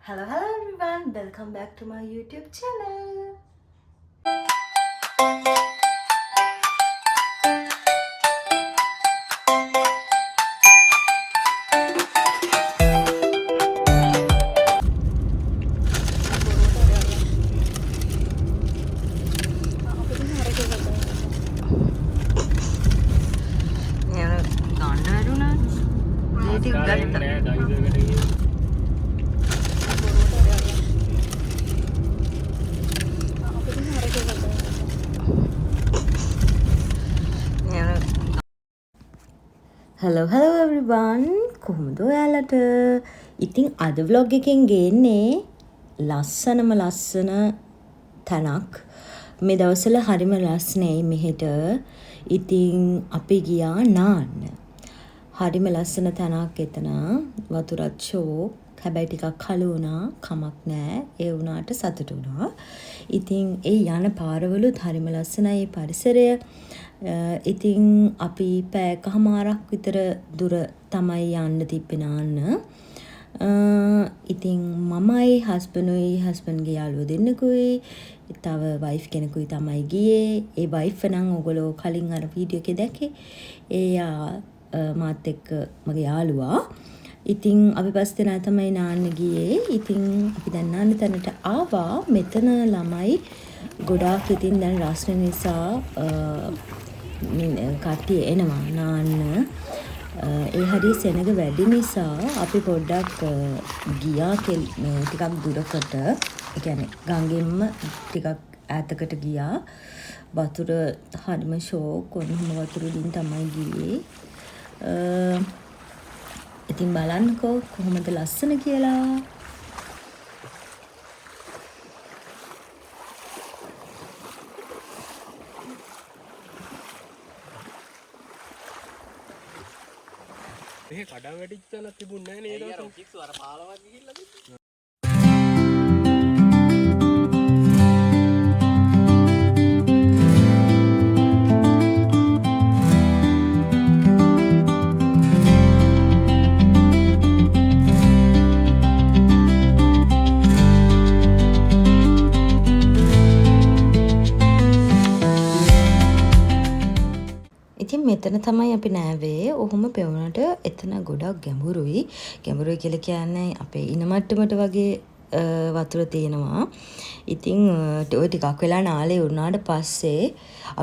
Hello, hello everyone. Welcome back to my YouTube channel. ගන්න වැරුණා. ඒ ටික ගත්තා. නෑ දවිදකට ගිහින්. Hello, hello everyone. කොහොමද ඔයාලට? ඉතින් අද vlog එකෙන් ගේන්නේ ලස්සනම ලස්සන තැනක්. මේ දවස්වල හරිම රස්නෙයි මෙහෙට. ඉතින් අපි ගියා නාන්න. හරිම ලස්සන තැනක් එතන. වතුරත් ෂෝක්. හැබැයි ටිකක් කළු වුණා. කමක් නෑ. ඒ වුණාට සතුටු වුණා. ඉතින් ඒ යන පාරවලුත් හරිම ලස්සනයි ඒ පරිසරය. ඉතින් අපි පැය එකහමාරක් විතර දුර තමයි යන්න තිබ්බේ නාන්න. ඉතින් මමයි හස්බන්ඩුයි හස්බන්ඩ්ගේ යාළුවෝ දෙන්නෙකුයි තව වයිෆ් කෙනෙකුයි තමයි ගියේ. ඒ වයිෆ් නම් ඔයගොල්ලෝ කලින් අර වීඩියෝ එකේ දැක්කේ. එයා මාත් එක්ක මගේ යාළුවා. ඉතින් අපි පස් දෙනා තමයි නාන්න ගියේ. ඉතින් අපි දැන් නාන්න තැනට ආවා. මෙතන ළමයි ගොඩාක් ඉතින් දැන් රස්න නිසා කට්ටිය එනවා නාන්න. ඒ හරිය සෙනග වැඩි නිසා අපි පොඩ්ඩක් ගියා ටිකක් දුරකට. ඒ කියන්නේ ගඟෙන්ම ටිකක් ඈතකට ගියා. වතුර හරිම ෂෝක්. ඔන්න ඔහොම වතුර වලින් තමයි ගියේ. ඉතින් බලන්නකෝ කොහොමද ලස්සන කියලා. මෙහෙ කඩ වැටිච්ච තැනක් තිබුණේ නෑ නේද? අර කික්සු අර පාලමක් ගිහිල්ලා තිබ්බේ. ඉතින් මෙතන තමයි අපි නෑවේ. ඔහොම පෙවුනට එතන ගොඩක් ගැඹුරුයි. ගැඹුරුයි කියලා කියන්නේ අපේ ඉන මට්ටමට වගේ වතුර තියෙනවා. ඉතින් ඔය ටිකක් වෙලා නාලේ වුණාට පස්සේ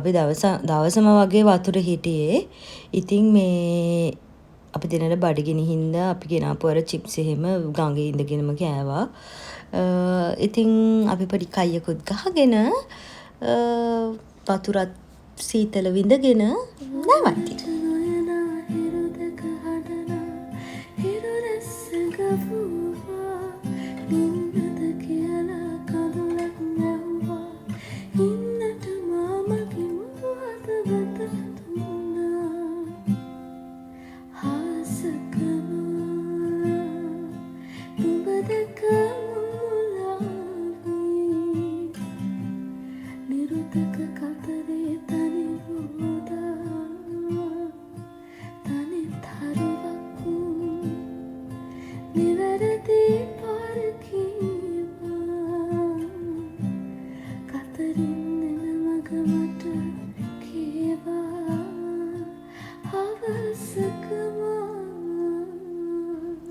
අපි දවසම වගේ වතුර හිටියේ. ඉතින් මේ අපි දෙන්නට බඩගිනි හින්දා අපි ගෙනාපු අර චිප්ස් එහෙම ගඟේ ඉඳගෙනම කෑවා. ඉතින් අපි පොඩි කයියකුත් ගහගෙන වතුරත් සීතල විඳගෙන නැවතිලා.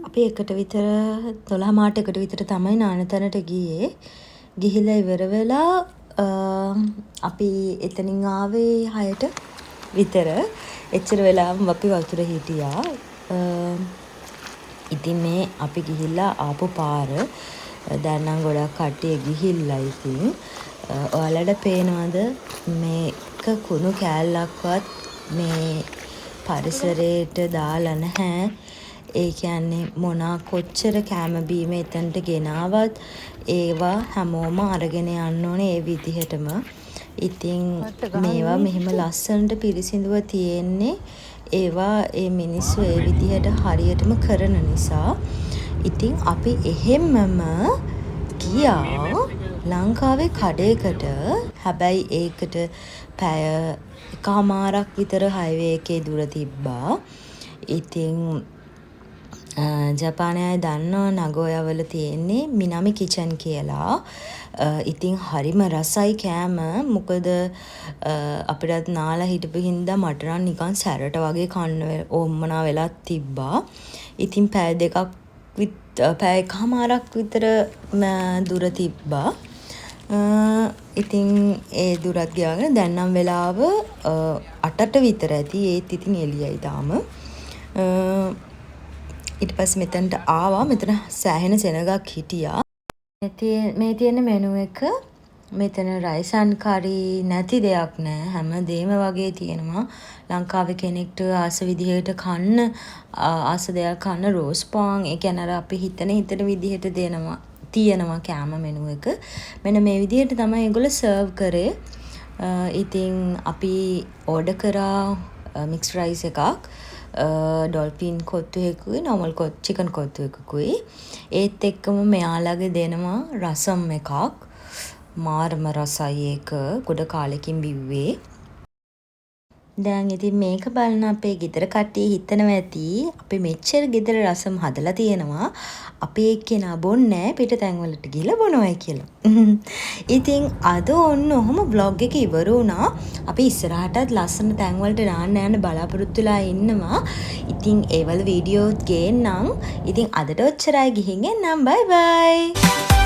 අපි එකට විතර දොළහ මාට එකට විතර තමයි නාන තැනට ගියේ. ගිහිල්ලා ඉවර වෙලා අපි එතනින් ආවේ 6ට විතර. එච්චර වෙලාවම අපි වතුර හිටියා. ඉතින් මේ අපි ගිහිල්ලා ආපු පාර දැන් නම් ගොඩක් කට්ටිය ගිහිල්ලා ඉතින්. ඔයාලට පේනවද මේක කුණු කෑල්ලක්වත් මේ පරිසරයට දාලා නැහැ. ඒ කියන්නේ මොනා කොච්චර කෑම බීම එතනට ගෙනාවත් ඒවා හැමෝම අරගෙන යන්න ඕනේ ඒ විදිහටම. ඉතින් මේවා මෙහෙම ලස්සනට පිරිසිදුව තියෙන්නේ ඒවා ඒ මිනිස්සු ඒ විදිහට හරියටම කරන නිසා. ඉතින් අපි එහෙම්මම ගියා ලංකාවේ කඩේකට. හැබැයි ඒකට පැය එකහමාරක් විතර හයිවේ එකේ දුර තිබ්බා. ඉතින් ජපානයේ අය දන්නවා නගෝයා වල තියෙන්නේ මිනාමි කිචන් කියලා. ඉතින් හරිම රසයි කෑම. මොකද අපිටත් නාලා හිටපු හින්දා මට නම් නිකන් සැරට වගේ කන්න උවමනා වෙලා තිබ්බා. ඉතින් පැය 2ක්, පැය එකහමාරක් විතර දුර තිබ්බා. ඉතින් ඒ දුරත් ගෙවාගෙන දැන් නම් වෙලාව 8ට විතර ඇති. ඒත් ඉතින් එළියයි තාම. ඊට පස්සේ මෙතනට ආවා. මෙතන සෑහෙන සෙනගක් හිටියා. මේ තියෙන මෙනු එක. මෙතන රයිස් ඇන්ඩ් කරි නැති දෙයක් නෑ. හැම දේම වගේ තියෙනවා. ලංකාවේ කෙනෙක්ට ආස විදිහට කන්න, ආස දෙයක් කන්න රෝස් පාන්, ඒ කියන්නේ අර අපි හිතන හිතන විදිහට දෙනවා, තියෙනවා කෑම මෙනු එක. මෙන්න මේ විදිහට තමයි ඒගොල්ලෝ සර්ව් කරේ. ඉතින් අපි ඕඩර් කරා මික්ස් රයිස් එකක්, ඩොල්ෆින් කොත්තු එකකුයි, නෝමල් චිකන් කොත්තු එකකුයි. ඒත් එක්කම මෙයාලගේ දෙනවා රසම් එකක්. මාරම රසයි ඒක. ගොඩ කාලෙකින් බිව්වේ. දැන් ඉතින් මේක බලන අපේ ගෙදර කට්ටිය හිතනවා ඇති අපි මෙච්චර ගෙදර රසම් හදලා තියෙනවා, අපේ එක්කෙනා බොන්නේ නෑ, පිට තැන් වලට ගිහලා බොනවයි කියලා. ඉතින් අද ඔන්න ඔහොම ව්ලොග් එක ඉවර වුණා. අපි ඉස්සරහටත් ලස්සන තැන් වලට නාන්න යන්න බලාපොරොත්තු වෙලා ඉන්නවා. ඉතින් ඒවල වීඩියෝත් ගේන්නම්. ඉතින් අදට ඔච්චරයි, ගිහින් එන්නම්. බයි බයි.